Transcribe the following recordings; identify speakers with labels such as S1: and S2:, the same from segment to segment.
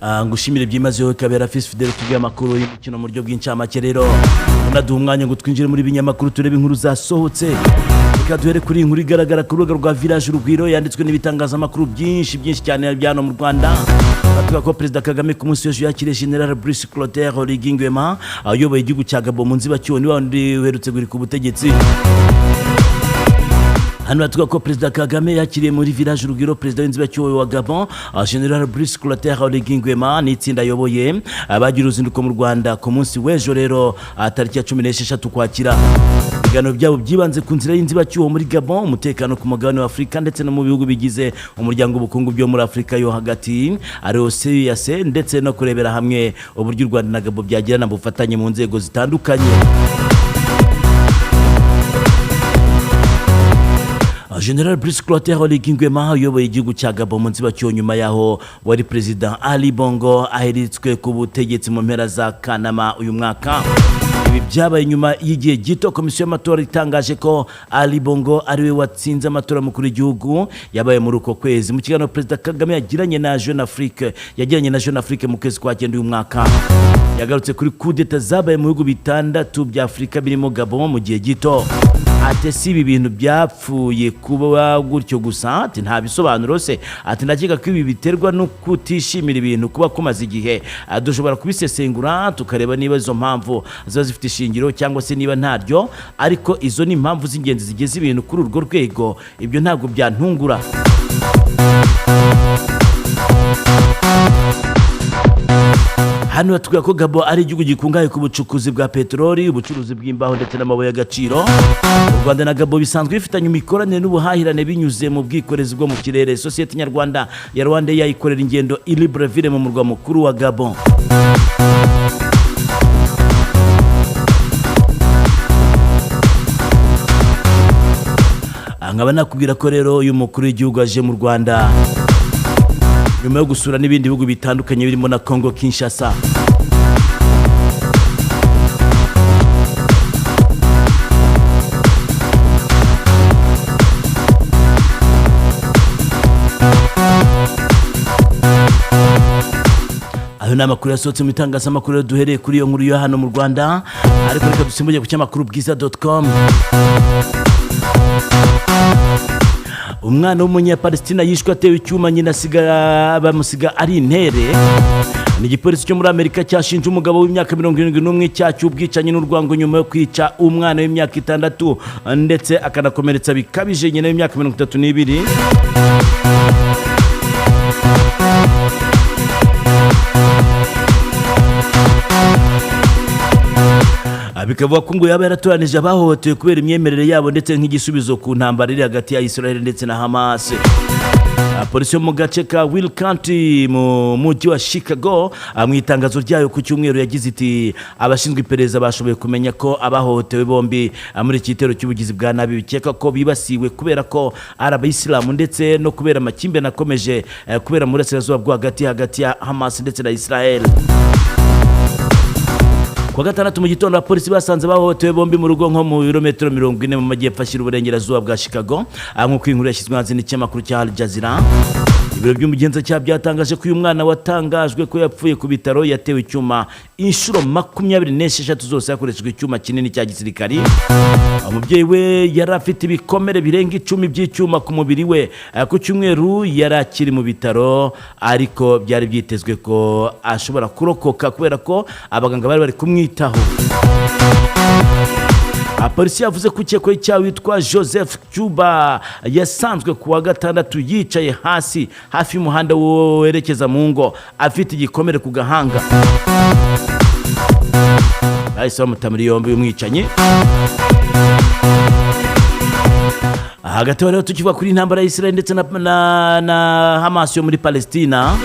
S1: Ngushimire byimazeyo Kabera Fils Fidele, tubwiye amakuru y'imikino mu buryo bw'incamake. Rero unaduha umwanya ngo twinjire muri binyamakuru, turebe inkuru zasohotse. Reka duhere kuri iyi nkuru igaragara ku rubuga rwa Village Urugwiro, yanditswe n'ibitangazamakuru byinshi byinshi cyane bya hano mu Rwanda. Bavuga ko Perezida Kagame ku munsi w'ejo yakiriye General Brice Clotaire Oligui Nguema uyoboye igihugu cya Gabon mu nzibacyuho, ni wa wundi uherutse guhirika ubutegetsi. Hano batuvuga ko Perezida Kagame yakiriye muri Village Urugwiro perezida w'inzibacyuho wa Gabon, General Brice Clotaire Oligui Nguema, n'itsinda ayoboye. Bagira uruzinduko mu Rwanda ku munsi w'ejo rero, tariki ya 16 Ukwakira. Ibiganiro byabo byibanze ku nzira y'inzibacyuho muri Gabon, umutekano ku mugabane wa Afurika ndetse no mu bihugu bigize umuryango w'ubukungu byo muri Afurika yo hagati, ariwo CEEAC, ndetse no kurebera hamwe uburyo u Rwanda na Gabon byagirana ubufatanye mu nzego zitandukanye. General Brice Clotaire Oligui Nguema uyoboye igihugu cya Gabon mu nzibacyuho, nyuma yaho wari Perezida Ali Bongo aheritswe ku butegetsi mu mpera za Kanama uyu mwaka. Ibi byabaye nyuma y'igihe gito komisiyo y'amatora itangaje ko Ali Bongo ariwe watsinze amatora mukuru w'igihugu yabaye muri uko kwezi. Mu kiganiro Perezida Kagame yagiranye na Jeune Afrique mu kwezi kwa cyenda uyu mwaka, yagarutse kuri kudeta zabaye mu bihugu bitandatu bya Afurika birimo Gabon mu gihe gito. Ati: "Si ibi bintu byapfuye kuba gutyo gusa?" Ati: "Nta bisobanuro se?" Ati: "Ndakeka ko ibi biterwa no kutishimira ibintu kuba kumaze igihe. Dushobora kubisesengura tukareba niba izo mpamvu ziba zifite ishingiro cyangwa se niba ntaryo, ariko izo ni impamvu z'ingenzi zigeze ibintu kuri urwo rwego. Ibyo ntabwo byantungura." Hano batubwira ko Gabon ari igihugu gikungahaye ku bucukuzi bwa peteroli, ubucuruzi bw'imbaho ndetse n'amabuye y'agaciro. U Rwanda na Gabon bisanzwe bifitanye imikoranire n'ubuhahirane binyuze mu bwikorezi bwo mu kirere. Sosiyete nyarwanda ya Rwanda ikorera ingendo i Libreville mu murwa mukuru wa Gabon. Nkaba nakubwira ko rero uyu mukuru w'igihugu aje mu Rwanda nyuma yo gusura n'ibindi bihugu bitandukanye birimo na Congo Kinshasa. Ayo ni amakuru yasohotse mu itangazamakuru. Rero duhereye kuri iyo nkuru yo hano mu Rwanda, ariko reka dusimbuke ku kinyamakuru bwiza.com. Umwana w'umunyapalestina yishwe atewe icyuma, nyina asiga bamusiga ari intere. Ni igipolisi cyo muri Amerika cyashinje umugabo w'imyaka 71 icyaha cy'ubwicanyi n'urwango nyuma yo kwica umwana w'imyaka 6 ndetse akanakomeretsa bikabije nyina w'imyaka 32. Bikavuga ko ngo yaba yaratoranije abahohotewe kubera imyemerere yabo ndetse nk'igisubizo ku ntambara iri hagati ya Israel ndetse na Hamas. Polisi yo mu gace ka Will County mu mujyi wa Chicago, mu itangazo ryayo ku cyumweru yagize iti: "Abashinzwe iperereza bashoboye kumenya ko abahohotewe bombi muri iki gitero cy'ubugizi bwa nabi bikeka ko bibasiwe kubera ko ari abayisilamu ndetse no kubera amakimbirane akomeje kubera mu burasirazuba bwo hagati hagati ya Hamas ndetse na Israel." Kuwa gatandatu mu gitondo, abapolisi basanze bahohotewe bombi mu rugo nko mu birometero 40 mu majyepfo ashyira uburengerazuba bwa Chicago. Nk'uko inkuru yashyizwe hanze n'ikinyamakuru cya Al Jazeera, ibiro by'umugenzacyaha byatangaje ko uyu mwana watangajwe ko yapfuye ku bitaro yatewe icyuma inshuro 26 zose hakoreshejwe icyuma kinini cya gisirikari. Umubyeyi we yari afite ibikomere birenga 10 by'icyuma ku mubiri we. Ku cyumweru yari akiri mu bitaro, ariko byari byitezwe ko ashobora kurokoka kubera ko abaganga bari bari kumwitaho. Polisi yavuze ko ukekwaho icyaha witwa Joseph Cuba yasanzwe ku wa gatandatu yicaye hasi hafi y'umuhanda werekeza mu ngo, afite igikomere ku gahanga. Bahise bamuta muri yombi umwicanyi. Hagati aho rero, tukivuga kuri intambara ya Israel ndetse na Hamas yo muri Palestina,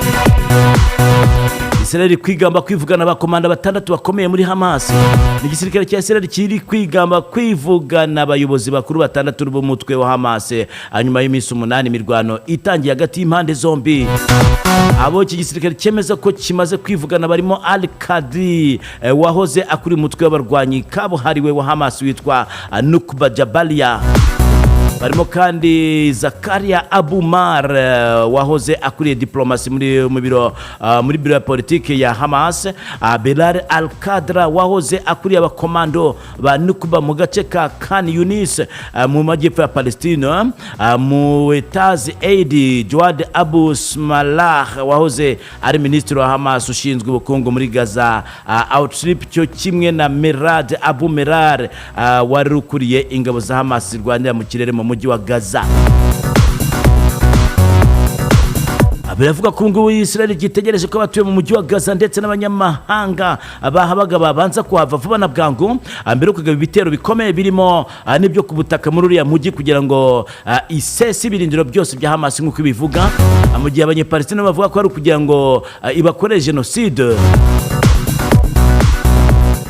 S1: Israel iri kwigamba kwivugana abakomanda batandatu bakomeye muri Hamas. Ni igisirikare cya Israel kiri kwigamba kwivugana abayobozi bakuru batandatu b'umutwe wa Hamas hanyuma y'iminsi 8 imirwano itangiye hagati y'impande zombi. Abo iki gisirikare cyemeza ko kimaze kwivugana barimo Al Kadri wahoze akuriye umutwe w'abarwanyi kabuhariwe wa Hamas witwa Nukba Jabalia. Barimo kandi Zakaria Abumar, wahoze akuriye diplomasi muri mu biro muri biro ya politiki ya Hamas, Belal Al Kadra wahoze akuriye abakomando ba Nukuba mu gace ka Khan Yunis mu majyepfo ya Palestine, Muetaz Eid Jawad Abu Smalah wahoze ari minisitiri wa Hamas ushinzwe ubukungu muri Gaza Outstrip, cyo kimwe na Merad Abu Merar wari ukuriye ingabo za Hamas zirwanira mu kirere mu mujyi wa Gaza. Biravuga ko ngubu Israel gitegereje ko abatuye mu mujyi wa Gaza ndetse n'abanyamahanga bahabaga babanza kuhava vuba na bwangu mbere yo kugaba ibitero bikomeye birimo n'ibyo ku butaka muri uriya mujyi kugira ngo isese ibirindiro byose bya Hamas nk'uko ibivuga, mu gihe Abanyepalestina bavuga ko ari ukugira ngo ibakorere jenoside.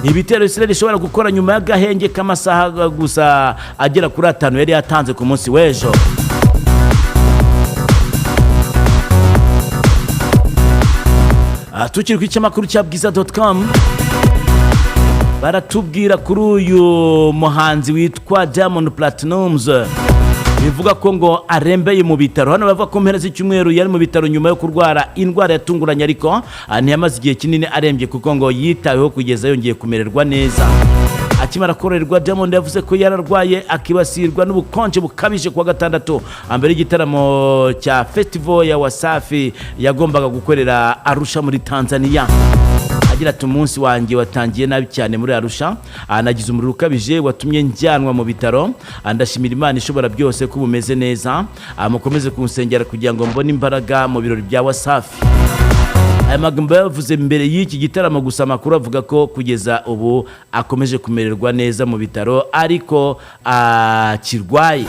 S1: Ibitero Israel ishobora gukora nyuma y'agahenge k'amasaha gusa agera kuri 5 yari yatanze ku munsi w'ejo. Tukiri ku ikinyamakuru cya bwiza.com, baratubwira kuri uyu muhanzi witwa Diamond Platnumz, bivuga ko ngo arembeye mu bitaro. Hano bavuga ko mpera z'icyumweru yari mu bitaro nyuma yo kurwara indwara yatunguranye, ariko ntiyamaze igihe kinini arembye kuko ngo yitaweho kugeza yongeye kumererwa neza. Akimara koroherwa, Diamond yavuze ko yararwaye akibasirwa n'ubukonje bukabije kuwa gatandatu mbere y'igitaramo cya festival ya Wasafi yagombaga gukorera Arusha muri Tanzania. Agira ati: "Umunsi wanjye watangiye nabi cyane muri Arusha, nagize umuriro ukabije watumye njyanwa mu bitaro. Ndashimira Imana ishobora byose ko bumeze neza. Mukomeze kunsengera kugira ngo mbone imbaraga mu birori bya Wasafi." Aya magambo yavuze mbere y'iki gitaramo, gusa amakuru avuga ko kugeza ubu akomeje kumererwa neza mu bitaro ariko akirwaye.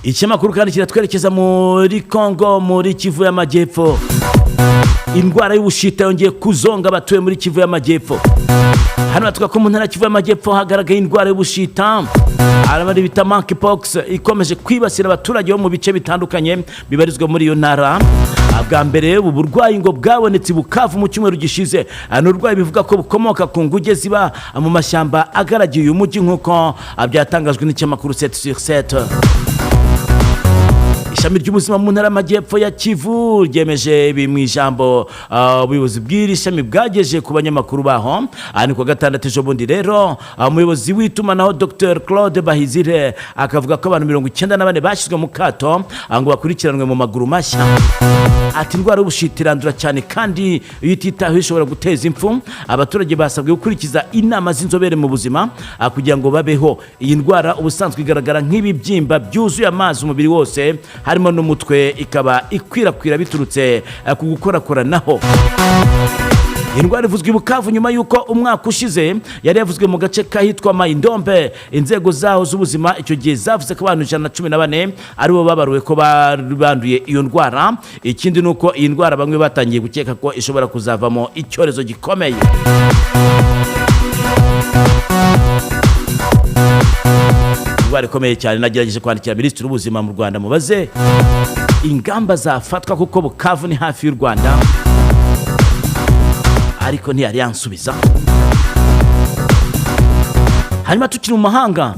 S1: Ikinyamakuru kandi kiratwerekeza muri Congo, muri Kivu y'Amajyepfo. Indwara y'ubushita yongeye kuzonga abatuye muri Kivu y'Amajyepfo. Hano batwereka ko mu ntara ya Kivu y'Amajyepfo hagaragaye indwara y'ubushita arabari bita monkeypox ikomeje kwibasira abaturage bo mu bice bitandukanye bibarizwa muri iyo ntara. Bwa mbere ubu burwayi ngo bwabonetse i Bukavu mu cyumweru gishize. Ni uburwayi bivuga ko bukomoka ku nguge ziba mu mashyamba agaragiye uyu mujyi, nk'uko byatangajwe n'ikinyamakuru 7 sur 7. Ishami ry'ubuzima mu ntara y'Amajyepfo ya Kivu ryemeje ibi mu ijambo ubuyobozi bw'iri shami bwageje ku banyamakuru baho. Ni kuwa gatandatu ejo bundi rero. Umuyobozi w'itumanaho Dr Claude Bahizire akavuga ko abantu 94 bashyizwe mu kato ngo bakurikiranwe mu maguru mashya. Ati: "Indwara y'ubushita irandura cyane kandi iyo ititaweho ishobora guteza impfu. Abaturage basabwe gukurikiza inama z'inzobere mu buzima kugira ngo babeho. Iyi ndwara ubusanzwe igaragara nk'ibibyimba byuzuye amazi umubiri wose harimo n'umutwe, ikaba ikwirakwira biturutse ku gukorakoranaho." Iyi ndwara ivuzwe i Bukavu nyuma y'uko umwaka ushize yari yavuzwe mu gace kahitwa Mayindombe. Inzego zaho z'ubuzima icyo gihe zavuze ko abantu 114 aribo babaruwe ko bari banduye iyo ndwara. Ikindi ni uko iyi ndwara bamwe batangiye gukeka ko ishobora kuzavamo icyorezo gikomeye. Indwara ikomeye cyane. Nagerageje kwandikira minisitiri w'ubuzima mu Rwanda mubaze ingamba zafatwa kuko Bukavu ni hafi y'u Rwanda, ariko ntiyari yansubiza. Hanyuma tukiri mu mahanga,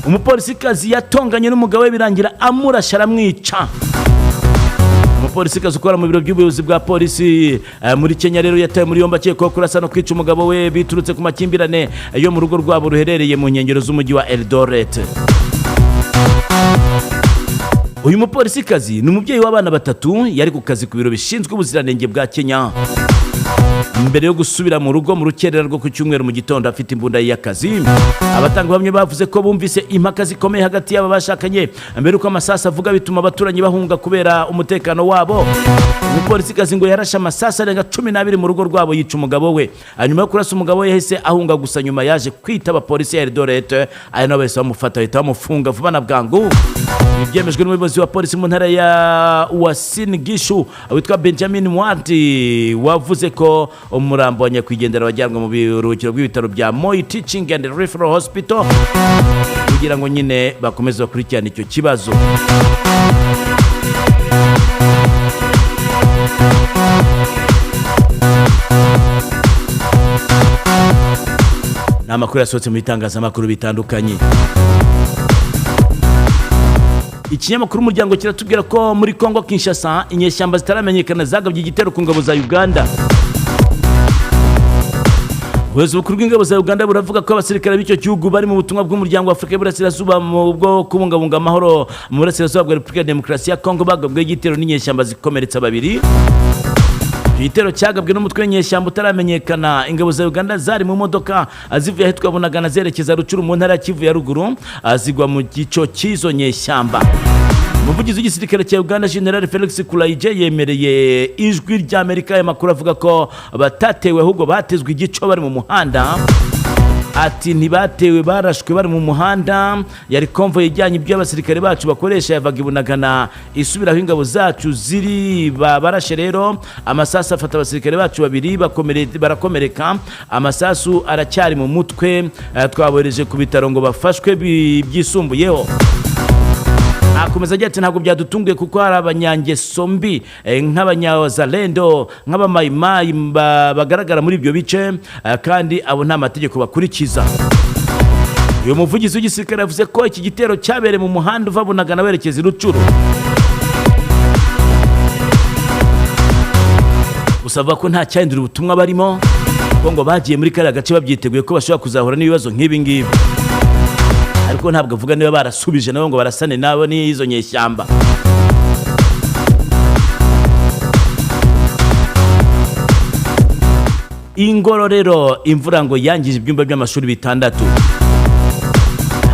S1: umupolisikazi yatonganye n'umugabo we birangira amurashe aramwica. Umupolisikazi ukora mu biro by'ubuyobozi bwa polisi muri Kenya rero yatawe muri yombi akekwaho kurasa no kwica umugabo we biturutse ku makimbirane yo mu rugo rwabo ruherereye mu nkengero z'umujyi wa Eldoret. Uyu mupolisikazi ni umubyeyi w'abana batatu, yari ku kazi ku biro bishinzwe ubuziranenge bwa Kenya mbere yo gusubira mu rugo mu rukerera rwo ku cyumweru mu gitondo afite imbunda ye y'akazi. Abatangabuhamya bavuze ko bumvise impaka zikomeye hagati y'aba bashakanye mbere y'uko amasasu avuga, bituma abaturanyi bahunga kubera umutekano wabo. Umupolisikazi ngo yarashe amasasu arenga 12 mu rugo rwabo, yica umugabo we. Hanyuma yo kurasa umugabo we yahise ahunga, gusa nyuma yaje kwitaba polisi ya Eldoret, ari nabo bahise bamufata bahita bamufunga vuba na bwangu. Ibi byemejwe n'umuyobozi wa polisi mu ntara ya Uasin Gishu witwa Benjamin Mwanti, wavuze ko umurambo wa nyakwigendera wajyanwe mu biruhukiro bw'ibitaro bya Moi Teaching and Referral Hospital kugira ngo nyine bakomeze bakurikirane icyo kibazo. Amakuru yasohotse mu bitangazamakuru bitandukanye. Ikinyamakuru Umuryango kiratubwira ko muri Congo Kinshasa inyeshyamba zitaramenyekana zagabye igitero ku ngabo za Uganda. Ubuyobozi bukuru bw'ingabo za Uganda buravuga ko abasirikare b'icyo gihugu bari mu butumwa bw'Umuryango wa Afurika y'Iburasirazuba mu bwo kubungabunga amahoro mu burasirazuba bwa Repubulika ya Demokarasi ya Kongo bagabweho igitero n'inyeshyamba zikomeretsa babiri. Icyo gitero cyagabwe n'umutwe w'inyeshyamba utaramenyekana. Ingabo za Uganda zari mu modoka zivuye ahitwa Bunagana zerekeza Rucuru mu ntara ya Kivu ya Ruguru, zigwa mu gico cy'izo nyeshyamba. Umuvugizi w'igisirikare cya Uganda, General Felix Kulayigye, yemereye Ijwi ry'Amerika aya makuru, avuga ko batatewe ahubwo batezwe igico bari mu muhanda. Ati: "Ntibatewe, barashwe bari mu muhanda. Yari convoy ijyanye ibyo abasirikare bacu bakoresha, yavaga i Bunagana isubira aho ingabo zacu ziri. Barashe rero amasasu afata abasirikare bacu babiri, barakomereka, amasasu aracyari mu mutwe. Twabohereje ku bitaro ngo bafashwe byisumbuyeho." Akomeza agira ati: "Ntabwo byadutunguye kuko hari abanyangeso mbi nk'abanyazalendo, nk'abamayimayi bagaragara muri ibyo bice, kandi abo nta mategeko bakurikiza." Uyu muvugizi w'igisirikare yavuze ko iki gitero cyabereye mu muhanda uva Bunagana werekeza i Rucuru. Gusa avuga ko nta cyahindura ubutumwa barimo, kuko ngo bagiye muri kariya gace babyiteguye ko bashobora kuzahura n'ibibazo nk'ibi ngibi. Ariko ntabwo avuga niba barasubije nabo ngo barasane nabo n'izo nyeshyamba. Ingororero, imvura ngo yangije ibyumba by'amashuri bitandatu.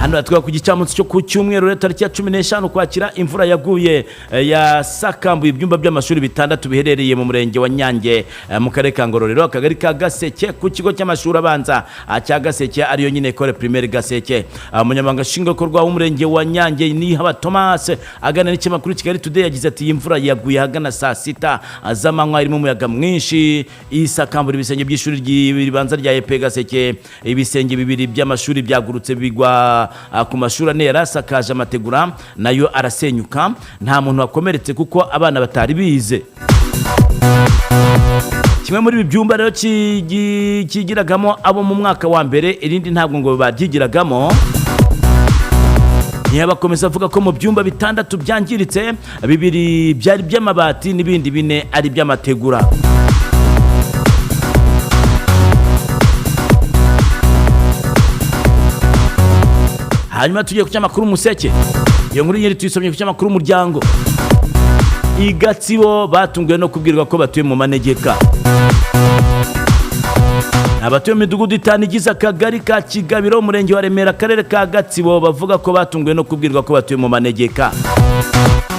S1: Hano batwiga ku gicamunsi cyo ku cyumweru rero, tariki ya 15 Ukwakira, imvura yaguye yasakambuye ibyumba by'amashuri bitandatu biherereye mu murenge wa Nyange, mu karere ka Ngororero, akagari ka Gaseke, ku kigo cy'amashuri abanza cya Gaseke, ariyo nyine École Primaire Gaseke. Umunyamabanga nshingwabikorwa w'umurenge wa Nyange, Nihaba Thomas, aganira n'ikinyamakuru Kigali Today, yagize ati: "Iyi mvura yaguye ahagana saa 6 z'amanywa, irimo umuyaga mwinshi, isakambura ibisenge by'ishuri ribanza rya EP Gaseke. Ibisenge bibiri by'amashuri byagurutse bigwa ku mashuri ane yari asakaje amategura, nayo arasenyuka. Nta muntu wakomeretse kuko abana batari bize." Kimwe muri ibi byumba rero kigiragamo abo mu mwaka wa mbere, irindi ntabwo ngo baryigiragamo. Ntiyabakomeza avuga ko mu byumba bitandatu byangiritse, bibiri byari by'amabati n'ibindi bine ari iby'amategura. Hanyuma tugiye ku cyamakuru Umuseke. Iyo nkuru nyiri tuyisomye ku cyamakuru Umuryango. I Gatsibo batunguwe no kubwirwa ko batuye mu manegeka. Abatuye mu midugudu itanu igize akagari ka Kigabiro, umurenge wa Remera, akarere ka Gatsibo, bavuga ko batunguwe no kubwirwa ko batuye mu manegeka.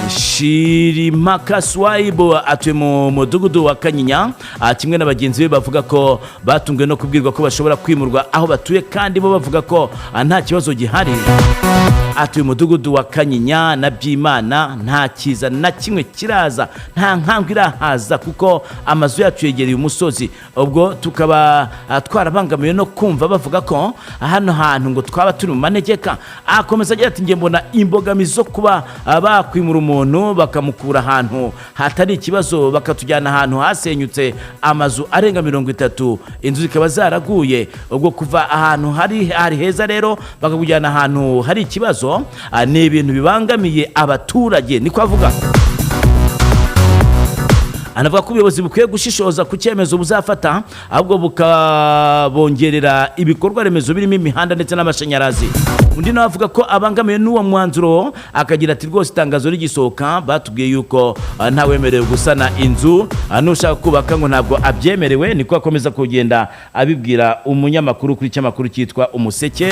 S1: Shirimaka Swayibu atuye mu mudugudu wa Kanyinya, kimwe na bagenzi be bavuga ko batunguwe no kubwirwa ko bashobora kwimurwa aho batuye, kandi bo bavuga ko nta kibazo gihari. Atuye umudugudu wa Kanyinya na Byimana, nta kiza na kimwe kiraza, nta nkangu irahaza, kuko amazu yacu yegereye umusozi. Ubwo tukaba twarabangamiwe no kumva bavuga ko hano hantu ngo twaba turi mu manegeka. Akomeza agira ati: "Njye mbona imbogamizi zo kuba bakwimura umuntu bakamukura ahantu hatari ikibazo, bakatujyana ahantu hasenyutse amazu arenga 30, inzu zikaba zaraguye. Ubwo kuva ahantu hari heza rero bakakujyana ahantu hari ikibazo, ni ibintu bibangamiye abaturage." Niko avuga. Anavuga ko ubuyobozi bukwiye gushishoza ku cyemezo buzafata, ahubwo bukabongerera ibikorwa remezo birimo imihanda ndetse n'amashanyarazi. Undi nawe avuga ko abangamiwe n'uwo mwanzuro, akagira ati: "Rwose itangazo rigisohoka batubwiye yuko ntawemerewe gusana inzu, n'ushaka kubaka ngo ntabwo abyemerewe." Niko akomeza kugenda abibwira umunyamakuru kuri cyamakuru cyitwa Umuseke.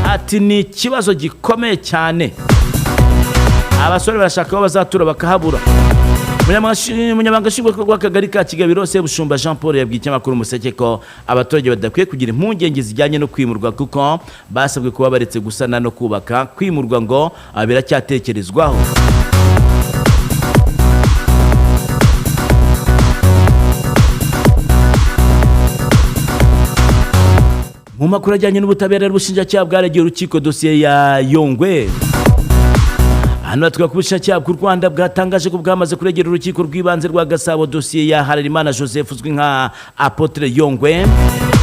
S1: Ati: "Ni ikibazo gikomeye cyane, abasore barashaka aho bazatura bakahabura." Umunyamabanga nshingwabikorwa w'akagari ka Kigabiro, Sebushumba Jean Paul, yabwiye ikinyamakuru Umuseke ko abaturage badakwiye kugira impungenge zijyanye no kwimurwa, kuko basabwe kuba baretse gusana no kubaka. Kwimurwa ngo biracyatekerezwaho. Mu makuru ajyanye n'ubutabera, ubushinjacyaha bwaregeye urukiko dosiye ya Yongwe. Hano batwereka ko ubushinjacyaha bw'u Rwanda bwatangaje ko bwamaze kuregera Urukiko rw'Ibanze rwa Gasabo dosiye ya Harerimana Joseph uzwi nka Apotre Yongwe,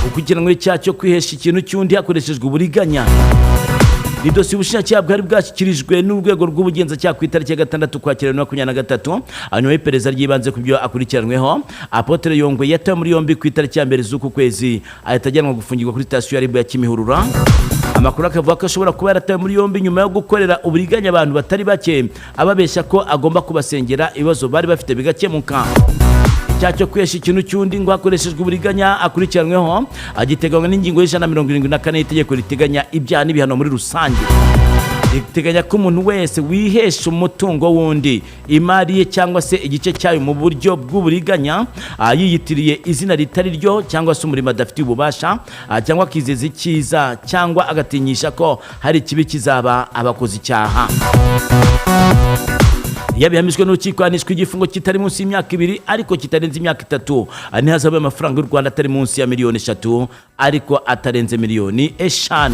S1: ukurikiranweho icyaha cyo kwihesha ikintu cy'undi hakoreshejwe uburiganya. Ni dosiye ubushinjacyaha bwari bwashyikirijwe n'Urwego rw'Ubugenzacyaha ku itariki ya 6 Ukwakira 2023, hanyuma y'iperereza ry'ibanze ku byo akurikiranweho. Apotre Yongwe yatawe muri yombi ku itariki ya 1 z'uku kwezi, ahita ajyanwa gufungirwa kuri sitasiyo ya RIB ya Kimihurura. Amakuru akavuga ko ashobora kuba yaratawe muri yombi nyuma yo gukorera uburiganya abantu batari bake, ababeshya ko agomba kubasengera ibibazo bari bafite bigakemuka. Icyaha cyo kwihesha ikintu cy'undi ngo hakoreshejwe uburiganya akurikiranweho agiteganywa n'ingingo ya 174 y'itegeko riteganya ibyaha n'ibihano muri rusange. Riteganya ko umuntu wese wihesha umutungo w'undi, imari ye cyangwa se igice cyayo mu buryo bw'uburiganya, yiyitiriye izina ritari ryo cyangwa se umurimo adafitiye ububasha, cyangwa akizeza icyiza cyangwa agatinyisha ko hari ikibi kizaba, abakoze icyaha. Iyo bihamijwe n'urukiko, ahanishwa igifungo kitari munsi y'imyaka 2 ariko kitarenze imyaka 3, n'ihazabu y'amafaranga y'u Rwanda atari munsi ya miliyoni 3 ariko atarenze miliyoni 5.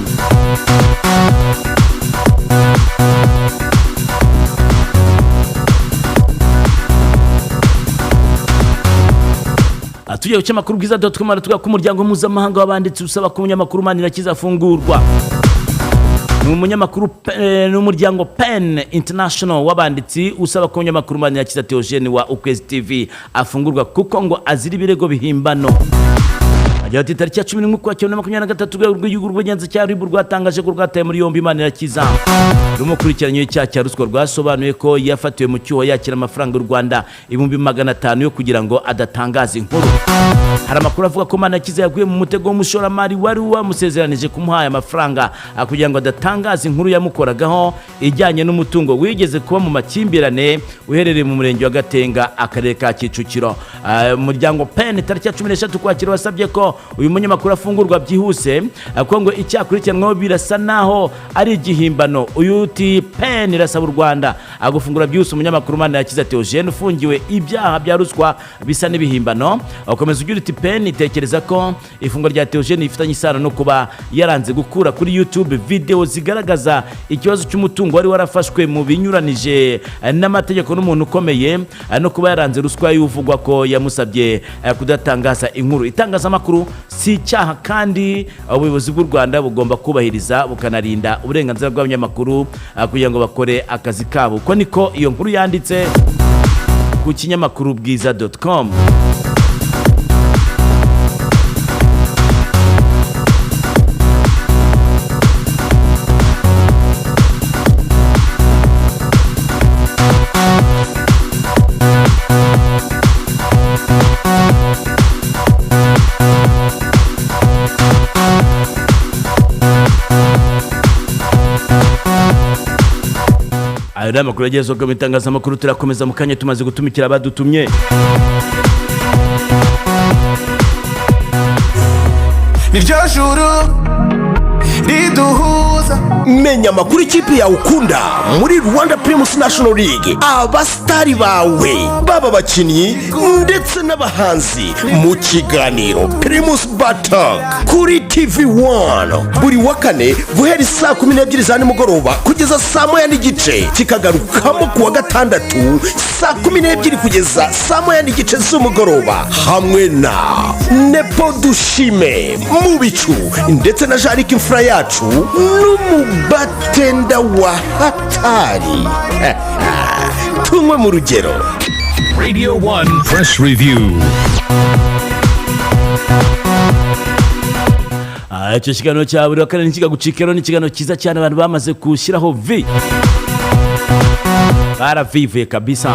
S1: Tugiye ku kinyamakuru bwiza.com, tuvuga ko umuryango mpuzamahanga w'abanditsi usaba ko umunyamakuru Manirakiza afungurwa. Ni umunyamakuru ni umuryango PEN International w'abanditsi usaba ko umunyamakuru Manirakiza Theogene wa Ukwezi TV afungurwa, kuko ngo azira ibirego bihimbano. Agira ati: "Tariki ya 11 Ukwakira 2023, Urwego rw'Igihugu rw'Ubugenzacyaha RIB rwatangaje ko rwataye muri yombi Manirakiza rumukurikiranyweho icyaha cya ruswa. Rwasobanuye ko yafatiwe mu cyuho yakira amafaranga y'u Rwanda 500,000 yo kugira ngo adatangaza inkuru. Hari amakuru avuga ko Manirakiza yaguye mu mutego w'umushoramari wari wamusezeranije kumuha aya mafaranga kugira ngo adatangaza inkuru yamukoragaho ijyanye n'umutungo wigeze kuba mu makimbirane uherereye mu Murenge wa Gatenga, Akarere ka Kicukiro." Umuryango PEN tariki ya 13 Ukwakira wasabye ko uyu munyamakuru afungurwa byihuse, kuko ngo icyakurikiranwaho birasa naho ari igihimbano. Uyu uti: "PEN irasaba u Rwanda gufungura byihuse umunyamakuru Manirakiza Theogene ufungiwe ibyaha bya ruswa bisa n'ibihimbano." Ukomeza ugira uti: "PEN itekereza ko ifungwa rya Theogene rifitanye isano no kuba yaranze gukura kuri YouTube video zigaragaza ikibazo cy'umutungo wari warafashwe mu binyuranije n'amategeko n'umuntu ukomeye, no kuba yaranze ruswa y'uvugwa ko yamusabye kudatangaza inkuru. Itangazamakuru si icyaha, kandi ubuyobozi bw'u Rwanda bugomba kubahiriza bukanarinda uburenganzira bw'abanyamakuru kugira ngo bakore akazi kabo." Uko niko iyo nkuru yanditse ku kinyamakuru bwiza.com. Ayo ni amakuru agezweho mu itangazamakuru. Turakomeza mu kanya tumaze gutumikira abadutumye.
S2: Niryo juru riduhuza.
S3: Menya amakuru ikipe yawe ukunda muri Rwanda Primus National League, abasitari bawe, baba abakinnyi ndetse n'abahanzi, mu kiganiro Primus Batalk kuri TV One buri wa kane guhera saa 12 za nimugoroba kugeza saa 1:30, kikagarukamo ku wa gatandatu saa 12 kugeza saa 1:30 z'umugoroba, hamwe na Nepo Dushime mu bicu ndetse na Jarike imfura yacu n'umubatenda wa hatari. Tunywe mu rugero.
S4: Radio 1 Press Review.
S1: Icyo kiganiro cya buri wa kane ntikikagucike. Ni ikiganiro cyiza cyane, abantu bamaze gushyiraho vi baravivuye kabisa.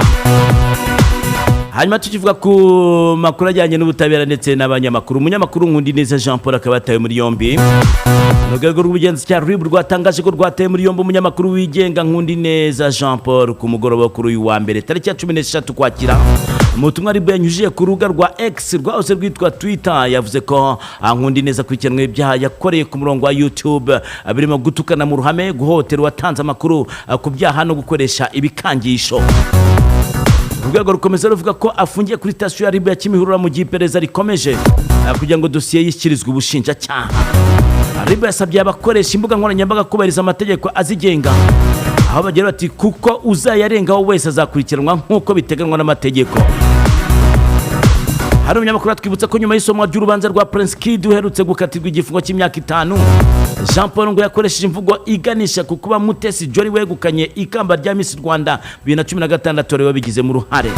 S1: Hanyuma tukivuga ku makuru ajyanye n'ubutabera ndetse n'abanyamakuru, umunyamakuru Nkundineza Jean Paul akaba yatawe muri yombi. Urwego rw'Ubugenzacyaha RIB rwatangaje ko rwataye muri yombi umunyamakuru wigenga Nkundineza Jean Paul ku mugoroba kuri uyu wa mbere tariki ya 13 Ukwakira. Mu butumwa RIB yanyujije ku rubuga rwa X rwahose rwitwa Twitter, yavuze ko Nkundineza akurikiranweho ibyaha yakoreye ku murongo wa YouTube, birimo gutukana mu ruhame, guhohotera uwatanze amakuru ku byaha no gukoresha ibikangisho. Urwego rukomeza ruvuga ko afungiye kuri sitasiyo ya RIB ya Kimihurura mu gihe iperereza rikomeje kugira ngo dosiye yishyikirizwe ubushinjacyaha. RIB yasabye abakoresha imbuga nkoranyambaga kubahiriza amategeko azigenga, aho Aho bagira bati: "Kuko uzayarengaho wese azakurikiranwa nk'uko biteganywa n'amategeko." Hari umunyamakuru atwibutsa ko nyuma y'isomwa ry'urubanza rwa Prince Kid uherutse gukatirwa igifungo cy'imyaka 5, Jean Paul ngo yakoresheje imvugo iganisha ku kuba Mutesi Jolly wegukanye ikamba rya Miss Rwanda 2016 ariwe wabigizemo uruhare.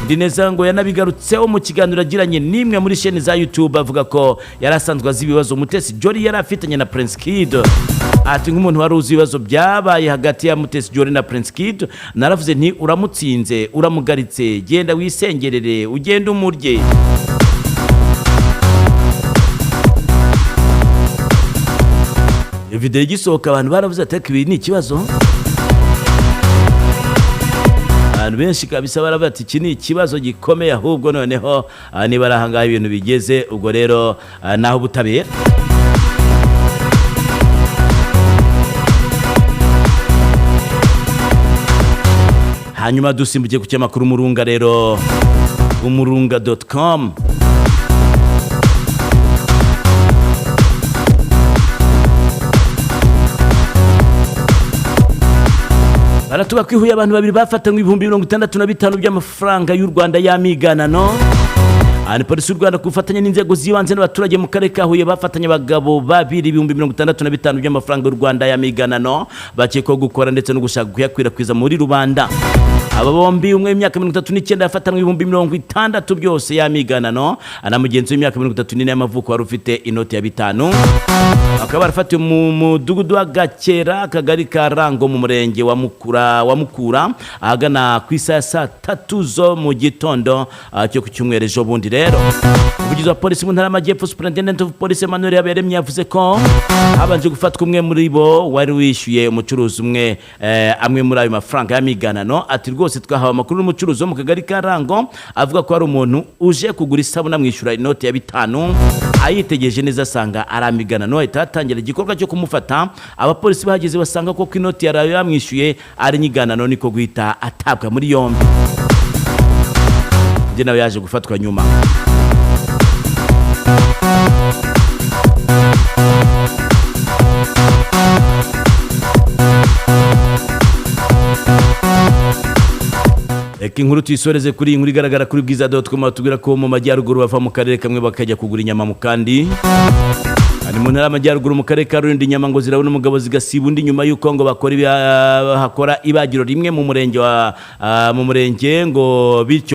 S1: Ndineza ngo yanabigarutseho mu kiganiro yagiranye n'imwe muri sheni za YouTube, avuga ko yari asanzwe azi ibibazo Mutesi Jolly yari afitanye na Prince Kid. Ati: "Nk'umuntu wari uzi ibibazo byabaye hagati ya Mutesi Jolly na Prince Kid, naravuze nti uramutsinze, uramugaritse, genda wisengerere, ugende umurye." Iyo video igisohoka, abantu baravuze ati: "Ariko ibi ni ikibazo." Abantu benshi kabisa baravuga ati: "Iki ni ikibazo gikomeye." Ahubwo noneho niba ari ahangaha ibintu bigeze, ubwo rero naho ubutabera. Hanyuma dusimbukiye ku kinyamakuru Umurunga rero, umurunga.com. Baratuba ko ihuye abantu babiri bafatanywe 65,000 by'amafaranga y'u Rwanda y'amiganano. Aha ni Polisi y'u Rwanda ku bufatanye n'inzego z'ibanze n'abaturage mu karere ka Huye bafatanye abagabo babiri 65,000 by'amafaranga y'u Rwanda y'amiganano, bakekwaho gukora ndetse no gushaka kuyakwirakwiza muri rubanda. Aba bombi, umwe w'imyaka 39 yafatanywe 60,000 byose y'amiganano na mugenzi w'imyaka 34 y'amavuko wari ufite inoti ya 5, bakaba barafatiwe mu mudugudu wa Gakera, akagari ka Rango, mu murenge wa Mukura, ahagana ku isaha ya saa 3 zo mu gitondo cyo ku cyumweru ejo bundi. Rero umuvugizi wa polisi mu ntara y'Amajyepfo, Superintendent of Police Emmanuel Habiyaremye, yavuze ko habanje gufatwa umwe muri bo wari wishyuye umucuruzi umwe amwe muri ayo mafaranga y'amiganano. Ati: "Rwose twahawe amakuru n'umucuruzi wo mu kagari ka Rango, avuga ko hari umuntu uje kugura isabune amwishyura inoti ya 5, ayitegereje neza asanga ari amiganano, ahita hatangira igikorwa cyo kumufata. Abapolisi bahageze basanga koko inoti yari yamwishyuye ari inyiganano, niko guhita atabwa muri yombi." Undi nawe yaje gufatwa nyuma. Reka inkuru tuyisoreze kuri iyi nkuru igaragara kuri bwiza.com, batubwira ko mu majyaruguru bava mu karere kamwe bakajya kugura inyama mu kandi. Ari mu ntara y'Amajyaruguru, mu karere ka Rulindo, inyama ngo zirabona umugabo zigasiba undi nyuma y'uko ngo bakora hakora ibagiro rimwe mu murenge wa mu murenge ngo bityo